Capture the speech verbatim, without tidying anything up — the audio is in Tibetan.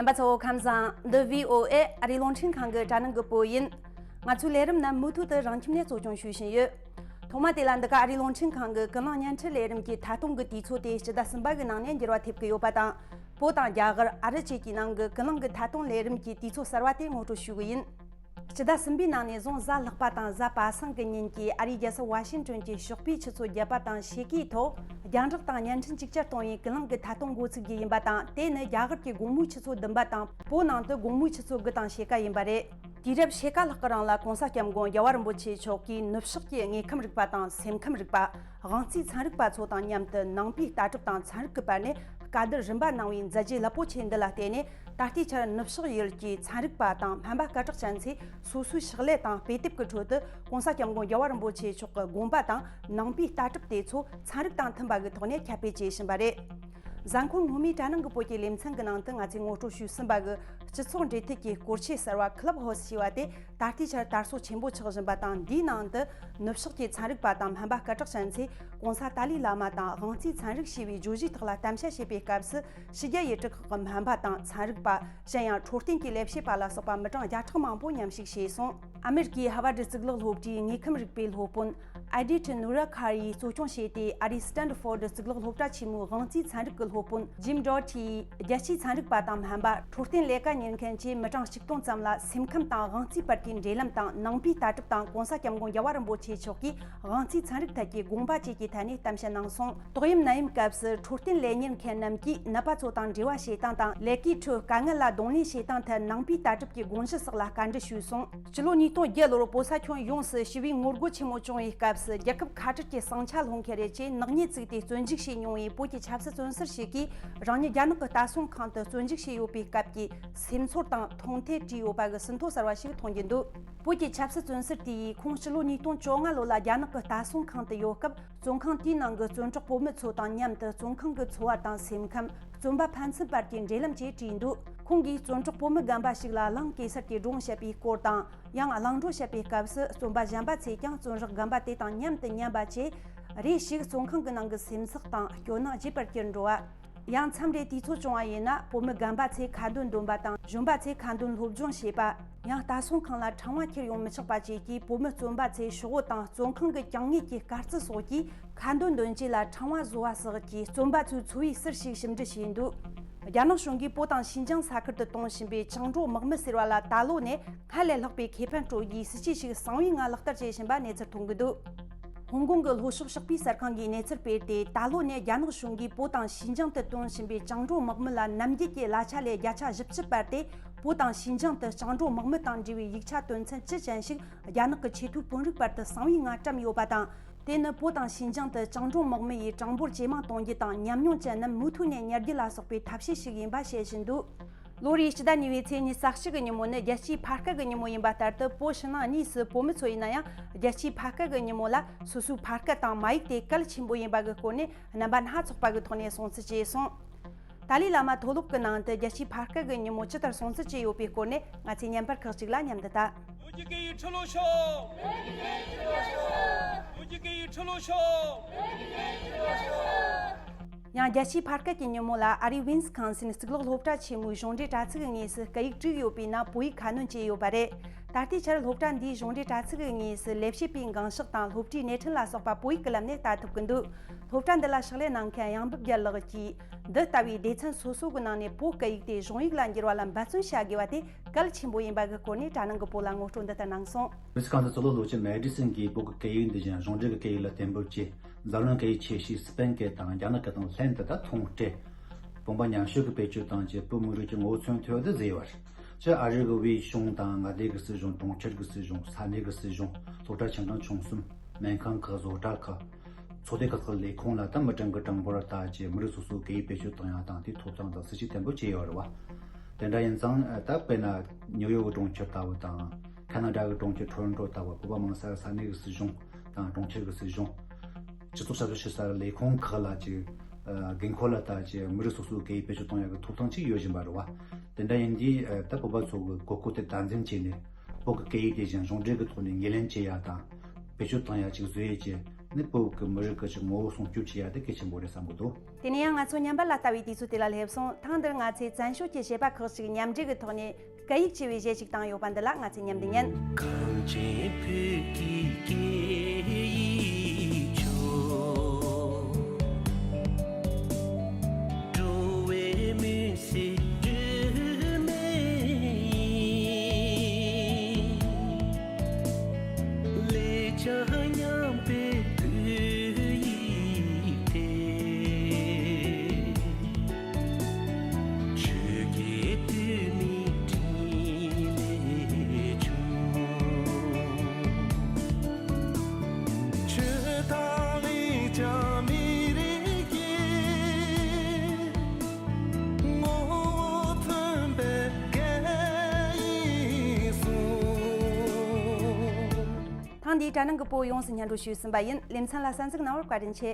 རྣམ་པ་ཚོ་ཁམས་བཟང་། འདི་བྷི་ཨོ་ཨེ་ཨ་རིའི་རླུང་འཕྲིན་ཁང་གི་དྲ་སྣང་གི་བོད་ཡིན། ང་ཚོའི་ལས་རིམ་རྣམས་མུ་མཐུད་དུ་རང་ཁྱིམ་ནས་གཙོ་སྐྱོང་ཞུས་བཞིན་ཡོད། ཐོག་མ་དེ་ལ་འདི་ག་ཨ་རིའི་རླུང་འཕྲིན་ཁང་གི་ཀུན་གླེང་བརྙན་འཕྲིན་ལས་རིམ་གྱི་ཐད་གཏོང་གི་དུས་ཚོད་དེ་སྤྱི་ཟླ་གསུམ་པ་གི་ནང་ནས་འགྱུར་བ་ཐེབས་ཀྱི་ཡོད་པ་དང་། བོད་དང་རྒྱ་གར་ཨ་རི་བཅས་ཀྱི་ནང་གི་ཀུན་གླེང་གི་ཐད་གཏོང་ལས་རིམ་གྱི་དུས་ཚོད་གསར་བ་དེ་ངོ་སྤྲོད་ཞུ་གི་ཡིན། སྤྱི་ཟླ་གསུམ་པའི་ནང་ནས་བཟུང་གཟའ་ལྷག་པ་དང་གཟའ་པ་སངས་ཀྱི་ཉིན་གྱི་ཨ་རིའི་རྒྱལ་ས་ཝ་ཤིང་ཏོན་གྱི་ཞོགས་པའི་ཆུ་ཚོད་བརྒྱད་པ་དང་ཕྱེད་ཀའི་ཐོག་རྒྱང་བསྒྲགས་དང་བརྙན་འཕྲིན་གཅིག་གྱུར་གཏོང་བའི་ཀུན་གླེང་གི་ཐད་གཏོང་འགོ་ཚུགས་རྒྱུ་ཡིན་པ་དང་། དེ་ནི་རྒྱ་གར་གྱི་དགོང་མོའི་ཆུ་ཚོད་བདུན་པ་དང་། བོད་ནང་དུ་དགོང་མོའི་ཆུ་ཚོད་དགུ་དང་ཕྱེད་ཀ་ཡིན་པ་རེད། དུས་རབས་ཕྱེད་ཀ་ལྷག་གི་རིང་ལ་༸གོང་ས་༸སྐྱབས་མགོན་རྒྱལ་བ་རིན་པོ་ཆེ་མཆོག་གིས་ནུབ་ཕྱོགས་ཀྱི་དངོས་ཁམས་རིག་པ་དང་སེམས་ཁམས་རིག་པ། དབང་རྩའི་ཚན་རིག་པ་ཚོ་དང་མཉམ་དུ་ནང་པའི་ལྟ་གྲུབ་དང་ཚན་རིག་གི་བར་ནས་བཀའ་བསྡུར་རིམ་པ་གནང་བའི་མཛད་རྗེས་རླབས་པོ་ཆེ་འདི་ལ་བརྟེན་ནས། ད་ལྟའི་ཆར་ནུབ་ཕྱོགས་ཡུལ་གྱི་ཚན་རིག་པ་དང་སྨན་པ་སྐད་གྲགས་ཅན་ཚོས་སོ་སོའི་ཕྱག་ལས་དང་དཔེ་དེབ་ཀྱི་ཁྲོད་དུ་༸གོང་ས་༸སྐྱབས་མགོན་རྒྱལ་བ་རིན་པོ་ཆེ་མཆོག་གི་དགོངས་པ་དང་ནང་པའི་ལྟ་གྲུབ་དེ་ཚོ་ཚན་རིག་དང་མཐུན་པ་གི་ཐོག་ནས་ཁྱབ་སྤེལ་བྱེད་བཞིན་པ་རེད། གཟའ་འཁོར་སྔོན་མའི་དྲ་སྣང་གི་བོད་ཀྱི་ལེ་ཚན་གྱི་ནང་དུ་ང་ཚོས་ངོ་སྤྲོད་ཞུས་ཟིན་པ་གི་སྤྱི་ཚོགས་འབྲེལ་མཐུད་ཀྱི་སྐོར་ཆས་གསར་བ་Clubhouse ཞེས་པ་དེ་ད་ལྟའི་ཆར་དར་སྲོལ་ཆེན་པོ་ཆགས་བཞིན་པ་དང་། འདིའི་ནང་དུ་ནུབ་ཕྱོགས་ཀྱི་ཚན་རིག་པ་དང་སྨན་པ་སྐད་གྲགས་ཅན་ཚོས་༸གོང་ས་ཏཱ་ལའི་བླ་མ་དང་དབང་རྩའི་ཚན་རིག་ཞེས་པའི་བརྗོད་གཞིའི་ཐོག་ལ་གཏམ་བཤད་བྱེད་པའི་སྐབས་སུ། ཕྱི་རྒྱལ་ཡུལ་གྲུ་ཁག་གི་སྨན་པ་དང་ཚན་རིག་པ། གཞན་ཡང་འཕྲོད་བསྟེན་གྱི་ལས་བྱེད་པ་ལ་སོགས་པ་མི་གྲངས་བརྒྱ་ཕྲག་མང་པོ་མཉམ་ཞུགས་བྱས་སོང་། ཨ་མེ་རི་ཀའི་ཧ་ཝར་ཌི་གཙུག་ལག་སློབ་གྲྭའི་དངོས་ཁམས་རིག་པའི་སློབ་དཔོན་ཨེ་ཌི་ཐི་ནུ་ར་ཁ་རི་ཡིས་གཙོ་སྐྱོང་བྱས་ཏེ། ཨ་རིའི་སི་ཏན་ཧྥོར་ཌི་གཙུག་ལག་སློབ་གྲྭ་ཆེན་མོའི་དབང་རྩའི་ཚན་རིག་གི་སློབ་དཔོན་ཇིམ་ཌོ་ཐི་ཡིས་རྒྱལ་སྤྱིའི་ཚན་རིག་པ་དང་སྨན་པ། འཕྲོད་བསྟེན་ལས་ཀ་གཉེར་མཁན་བཅས་མི་གྲངས་གཅིག་སྟོང་ཙམ་ལ་སེམས་ཁམས་དང་དབང་རྩའི་བར་གྱི་འབྲེལ་ལམ་དང་། ནང་པའི་ལྟ་གྲུབ་དང་༸གོང་ས་༸སྐྱབས་མགོན་རྒྱལ་བ་རིན་པོ་ཆེ་མཆོག་གིས་དབང་རྩའི་ཚན་རིག་ཐད་ཀྱི་དགོངས་པ་བཅས་ཀྱི་ཐད་ནས་གཏམ་བཤད་གནང་སོང་། ཏོག་དབྱིབས་ནད་ཡམས་སྐབས་སུ་འཕྲོད་བསྟེན་ལས་གཉེར་མཁན་རྣམས་ཀྱིས་ནད་པ་ཚོ་དང་འབྲེལ་བ་བྱེད་སྟངས་དང་། ལས་ཀའི་ཁྲོད་དཀའ་ངལ་ལ་གདོང་ལེན་བྱེད་སྟངས་ཐད་ནང་པའི་ལྟ་གྲུབ་ཀྱི་དགོངས་གཞི་སོགས་ལ་བཀའ་འདྲི་ཞུས་སོང་། སྤྱི་ལོ་ཉིས་སྟོང་བརྒྱད་ལོར་བོད་ས་ཁྱོན་ཡོངས་སུ་ཞི་བའི་ངོ་རྒོལ་ཆེན་མོ་བྱུང་བའི་སྐབས་སུ། རྒྱལ་ཁབ་ཁ་བྲལ་གྱི་ཟིང་ཆ་སློང་མཁན་རེད་ཅེས་ནག་ཉེས་བཙུགས་ཏེ་བཙོན་འཇུག་བྱས་མྱོང་བའི་བོད་ཀྱི་ཆབ་སྲིད་བཙོན་ཟུར་ཞིག་གིས། རང་ཉིད་རྒྱ་ནག་གི་ལྟ་སྲུང་ཁང་དུ་བཙོན་འཇུག་བྱས་ཡོད་པའི་སྐབས་ཀྱི་སེམས་ཚོར་དང་མཐོང་ཐོས་བྲིས་ཡོད་པ་གི་ཟིན་ཐོ་གསར་བ་ཞིག་མཐོང་རྒྱུ་འདུག་བོད་ཀྱི་ཆབ་སྲིད་བཙོན་ཟུར་དེ་ཡིས་ཁོང་སྤྱི་ལོ་ཉིས་སྟོང་བཅོ་ལྔ་ལོ་ལ་རྒྱ་ནག་གི་ལྟ་སྲུང་ཁང་དུ་ཡོད་སྐབས། བཙོན་ཁང་དེའི་ནང་གི་བཙོན་གྲོགས་བོད་མི་ཚོ་དང་མཉམ་དུ་བཙོན་ཁང་གི་འཚོ་བ་དང་སེམས་ཁམས། བཙོན་པ་ཕན་ཚུན་བར་གྱི་འབྲེལ་ལམ་བཅས་བྲིས་འདུག་ཁོང་གིས་བཙོན་གྲོགས་བོད་མི་རྒན་པ་ཞིག་ལ་གླིང་གེ་སར་གྱི་སྒྲུང་བཤད་པའི་སྐོར་དང་། ཡང་གླིང་བྲོ་བཤད་པའི་སྐབས་སུ། བཙོན་པ་གཞན་པ་ཚོས་ཀྱང་བཙོན་རགས་རྒན་པ་དེ་དང་མཉམ་དུ་ཉན་པ་བཅས། རེ་ཞིག་བཙོན་ཁང་གི་ནང་གི་སེམས་ཚེགས་དང་སྐྱོ་སྣང་རྒྱས་པར་གྱུར་འགྲོ་བ། ཡང་མཚམས་རེ་དུས་ཚོད་བྱུང་བ་ཡིན་ན། བོད་མི་རྒན་པ་ཚོས་ཁ་འདོན་འདོན་པ་དང་། གཞོན་པ་ཚོས་ཁ་འདོན་སློབ་སྦྱོང་བྱེད་པ། ཡང་ལྟ་སྲུང་ཁང་ལ་ཕྲེང་བ་འཁྱེར་ཡོང་མི་ཆོག་པ་བཅས་ཀྱིས། བོད་མི་བཙོན་པ་ཚོའི་ཤོག་བུ་དང་བཙོན་ཁང་གི་གྱང་ངོས་ཀྱི་དཀར་རྩི་སོགས་ཀྱིས། ཁ་འདོན་འདོན་རྒྱུ་ལ་ཕྲེང་བ་བཟོ་བ་སོགས་ཀྱིས། བཙོན་པ་ཚོའི་འཚོ་བའི་ཟུར་ཞིག་ཞིབ་འབྲི་བྱས་འདུག་རྒྱ་ནག་གཞུང་གིས་བོད་དང་ཤིན་ཅང་ས་ཁུལ་དུ་གཏོང་བཞིན་པའི་བཅིངས་འགྲོལ་དམག་མི་ཟེར་བ་ལ། ད་ལོ་ནས་སྔར་ལས་ལྷག་པའི་ཁེ་ཕན་སྤྲོད་རྒྱུའི་སྲིད་ཇུས་ཤིག་གསང་བའི་ངང་ལག་བསྟར་བྱེད་བཞིན་པ་གནས་ཚུལ་མཐོང་གི་འདུག་ཧོང་ཀོང་གི་ལྷོ་ཕྱོགས་ཕྱག་དཔེ་གསར་ཁང་གིས་གནས་ཚུལ་སྤེལ་ཏེ། ད་ལོ་ནས་རྒྱ་ནག་གཞུང་གིས་བོད་དང་ཤིན་ཅང་དུ་གཏོང་བཞིན་པའི་བཅིངས་འགྲོལ་དམག་མི་ལ་ནམ་རྒྱུན་གྱི་གླ་ཆ་ལས་བརྒྱ་ཆ་བཞི་བཅུ་སྤར་ཏེ། བོད་དང་ཤིན་ཅང་དུ་བཅིངས་འགྲོལ་དམག་མི་དང་འབྲེལ་བའི་ཡིག་ཆ་དོན་ཚན་བཅུ་ཅན་ཞིག་རྒྱ་ནག་གི་ཆེས་མཐོའི་དཔོན་རིགས་བར་དུ་གསང་བའི་ངང་བཀྲམ་ཡོད་པ་དང་། དེ་ནི་བོད་དང་ཤིན་ཅང་དུ་བཅིངས་འགྲོལ་དམག་མི་ཡིས་གྲངས་འབོར་ཇེ་མང་གཏོང་རྒྱུ་དང་། ཉམས་མྱོང་ཅན་རྣམས་མུ་མཐུད་ནས་གཉེར་རྒྱུ་ལ་སོགས་པའི་ཐབས་ཤེས་ཤིག་ཡིན་པ་བཤད་བཞིན་འདུག་ལོ་རེའི་སྤྱི་ཟླ་གཉིས་པའི་ཚེས་ཉི་ཤུ་རྩ་གཅིག་གི་ཉིན་མོ་ནི་རྒྱལ་སྤྱིའི་ཕ་སྐད་གི་ཉིན་མོ་ཡིན་པ་ལྟར་དུ། བོད་ཕྱི་ནང་གཉིས་སུ་བོད་མི་ཚོ་ཡིན་ན་ཡང་། རྒྱལ་སྤྱིའི་ཕ་སྐད་གི་ཉིན་མོ་ལ་སོ་སོའི་ཕ་སྐད་དང་མ་ཡིག་དེ་གལ་ཆེན་པོ་ཡིན་པ་གི་སྐོར་ནས་རྣམ་པ་སྣ་ཚོགས་པ་གི་ཐོག་ནས་གསུང་ཚུལ་བྱས་སོང་། ཏཱ་ལའི་བླ་མ་མཐོ་སློབ་ཀྱི་ནང་དུ་རྒྱལ་སྤྱིའི་ཕ་སྐད་ཀྱི་ཉིན་མོ་ཇི་ལྟར་སྲུང་བརྩི་བྱས་ཡོད་པའི་སྐོར་ནས། ང་ཚོས་བརྙན་པར་ཁག་ཅིག་ལ་མཉམ་དུ་ལྟ། བོད་ཀྱི་སྐད་ཡིག་འཁྲུག་ལོ་ཤོག་བོད་ཀྱི་སྐད་ཡིག་འཁྲུག་ལོ་ཤོག་ཡང་རྒྱལ་སྤྱིའི་ཕ་སྐད་ཀྱི་ཉིན་མོ་ལ། ཨ་རིའི་ཝིན་སི་ཁོན་སིན་གཙུག་ལག་སློབ་གྲྭ་ཆེན་མོའི་གཞུང་འབྲེལ་དྲ་ཚིགས་ཀྱི་ངོས་སུ་སྐད་ཡིག་དྲུག་ཡོད་པའི་ནང་བོད་ཡིག་ཁ་སྣོན་བྱས་ཡོད་པ་རེད། ད་ལྟའི་ཆར་སློབ་གྲྭ་འདིའི་གཞུང་འབྲེལ་དྲ་ཚིགས་ཀྱི་ངོས་སུ་ལས་བྱེད་པའི་འགངས་ཤོག་དང་སློབ་གྲྭའི་སྣེ་ཁྲིད་ལ་སོགས་པ་བོད་ཡིག་གི་ལམ་ནས་ལྟ་ཐུབ་ཀྱི་འདུག་སློབ་གྲྭ་འདི་ལ་ཕྱག་ལས་གནང་མཁན་གཡང་འབུམ་རྒྱལ་ལགས་ཀྱིས། འདི་ལྟ་བུའི་སྡེ་ཚན་སོ་སོ་གི་ནང་ནས་བོད་སྐད་ཡིག་དེ་གཞུང་ཡིག་ལ་འགྱུར་བ་ལ་འབད་བརྩོན་བྱ་དགོས་པ་དེ་གལ་ཆེན་པོ་ཡིན་པ་གི་སྐོར་ནས་དྲ་སྣང་གི་བོད་ལ་ངོ་སྤྲོད་འདི་ལྟར་གནང་སོང་། ཝིས་ཀོན་སིན་གཙུག་ལག་སློབ་ཆེན་མེ་ཌི་སིན་གྱིས་བོད་ཀྱི་སྐད་ཡིག་འདི་བཞིན་གཞུང་འབྲེལ་གྱི་སྐད་ཡིག་ལ་གཏན་འབེབས་ཀྱིས། འཛམ་གླིང་སྐད་ཡིག་ཆེ་ཤོས་སི་པན་སྐད་དང་རྒྱ་ནག་སྐད་དང་ལྷན་དུ་ད་ཐུང་སྤྲད། དགོངས་པ་མཉམ་ཞུགས་ཀྱིས་བེད་སྤྱོད་བཏང་རྗེས་བོད་མི་རིགས་ཀྱི་ངོ་བོ་མཚོན་ཐུབ་པ་དེ་བཟོས་པ་རེད། སྤྱིར་ཨ་རི་གི་དབུས་གཞུང་དང་མངའ་སྡེ་གི་སྲིད་གཞུང་། གྲོང་ཁྱེར་གི་སྲིད་གཞུང་། ས་གནས་གི་སྲིད་གཞུང་། སློབ་གྲྭ་ཆུང་ཆུང་གསུམ། སྨན་ཁང་ཁག་བཟོ་གྲྭ་ཁག་ཚོགས་སྡེ་ཁག་ཁག་ལས་ཁུངས་ལ་ད་མི་གྲངས་ཀྱི་གྲངས་འབོར་ལ་བལྟས་རྗེས་མི་རིགས་སོ་སོའི་སྐད་ཡིག་བེད་སྤྱོད་གཏོང་ཡག་དང་དེའི་ཐོབ་ཐང་དང་སྲིད་ཇུས་གཏན་འབེབས་བྱས་ཡོད་རེད་བ། དེ་འདྲ་ཡིན་ཙང་ད་དཔེར་ན་ནིའུ་ཡོག་གི་གྲོང་ཁྱེར་ལྟ་བུ་དང་། ཁ་ན་ཌ་གི་གྲོང་ཁྱེར་ཊོ་རོན་ཊོ་ལྟ་བུ། བོད་པ་མང་ས་ས་གནས་ཀྱི་སྲིད་གཞུང་དང་གྲོང་ཁྱེར་གྱི་སྲིད་གཞུང་། སྤྱི་ཚོགས་ཞབས་ཞུ་བྱེད་ས་ལས་ཁུངས་ཁག་ལ་ཅིག་ཨ་དགོས་མཁོ་ལ་བལྟས་རྗེས་མི་རིགས་སོ་སོའི་སྐད་ཡིག་བེད་སྤྱོད་གཏོང་ཡག་གི་ཐོབ་ཐང་ཅིག་ཡོད་བཞིན་པ་རེད་བ། དེ་འདྲ་ཡིན་དུས་ཨ་ད་བོད་པ་ཚོ་གི་དགོས་མཁོ་དེ་དམ་འཛིན་བྱས་ནས་བོད་ཀྱི་སྐད་ཡིག་དེ་བཞིན་གཞུང་འབྲེལ་གྱི་ཐོག་ནས་ངོས་ལེན་བྱེད་ཡག་དང་བེད་སྤྱོད་གཏོང་ཡག་ཅིག་བཟོ་ཡས་ཀྱི་ ནི་བོད་ཀྱི་མི་རིགས་ཀྱི་ཅིག་ངོ་བོ་སྲུང་སྐྱོབ་བྱེད་ཡ་དེ་གལ་ཆེན་པོ་རེད་བསམ་གྱི་འདུག། དེ་ནས་ཡང་ང་ཚོ་ཉམས་པ་ལ་ལྟ་བའི་དུས་ཚོད་དེ་ལ་སླེབས་སོང་། ཐེངས་འདིར་ང་ཚོས་བཙན་བྱོལ་གྱི་གཞས་པ་ཁག་ཅིག་མཉམ་འབྲེལ་གྱི་ཐོག་ནས་སྐད་ཡིག་ཆེ་བའི་གཞས་ཤིག་བཏང་ཡོད་པ་འདི་ལ་ང་ཚོས་མཉམ་དུ་ཉན། གངས་ཅན་བོད་ཀྱི་སྐད་ཡིག་ཆོས། འགྲོ་བའི་མུན་སེལ་སྒྲོན་མེ་ཡིན། ལེགས་བྱས་ཉམས་པའི་བོད་ཡིག་དེ། ཆོས་ཀྱི་བསྟོད་སྨོན་འཕྲིན་ལས་བྱུང་། ཆོས་དང་ལེགས་བྱས་མི་རིགས་ཀྱི། ངོ་བོ་མཚོན་པའི་སྐད་ཡིག་གསུང་། ཐེངས་འདིའི་དྲ་ནང་གི་བོད་ཡོངས་སུ་སྙན་སྒྲོན་ཞུས་ཟིན་པ་ཡིན། ལེ་ཚན་ལ་གསན་གཟིགས་གནང་བར་བཀའ་དྲིན་ཆེ།